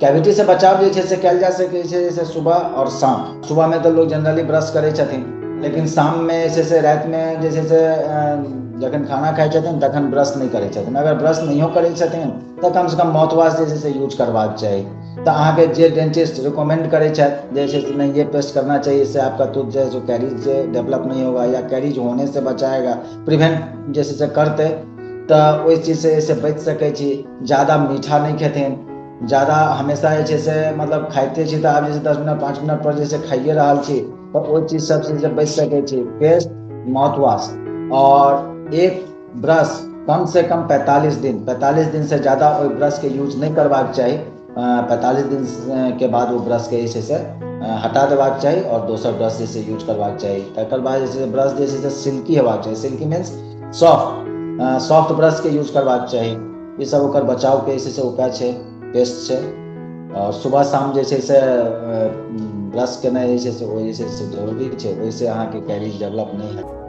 Cavity से बचाव जे छै से कयल जा सकै छै जैसे सुबह आओर शाम। सुबहमे तऽ लोक जनरली ब्रश करै छथिन, लेकिन शाममे जे छै से रातिमे जे छै से जखन खाना खाइ छथिन तखन ब्रश नहि करै छथिन। अगर ब्रश नहियो करै छथिन तऽ कमसँ कम माउथवॉश जे छै से यूज करबाक चाही। तऽ अहाँके जे डेंटिस्ट रिकमेंड करै छथि जे छै से नहीं ये पेस्ट करना चाहिए, इससे आपका टूथ जो है सो कैरीज जे डेवलप नहीं होगा या कैरीज होने से बचाएगा, प्रिवेंट जे छै से करतै, तऽ ओहि चीजसँ जे छै बचि सकै छी। जादा मीठा नहि खेथिन जादा। हमेशा जे छै से मतलब खाइते छी तऽ आब जे छै 10 मिनट 5 मिनट पर जे छै खाइए रहल छी, तऽ ओहि चीज सबसँ जे बचि सकै छी। पेस्ट, माउथवॉश आओर एक ब्रश कम से कम 45 दिन। 45 दिन से ज़्यादा ओहि ब्रशके यूज नहि करबाक चाही। 45 दिन के बाद ओ ब्रशके जे छै से हटा देबाक चाही आओर दोसर ब्रश जे छै यूज करबाक चाही। तकर बाद जे छै ब्रश जे छै से सिल्की हेबाक चाही। Silky means soft. सॉफ्ट ब्रशके यूज करबाक चाही। ई सब ओकर बचावके जे छै से उपाय छै, पेस्ट छै आओर सुबह शाम जे छै से ब्रश केनाइ जे छै से ओ जे छै से जरूरी छै। ओहिसँ अहाँके कैरीज डेवलप नहि हैत।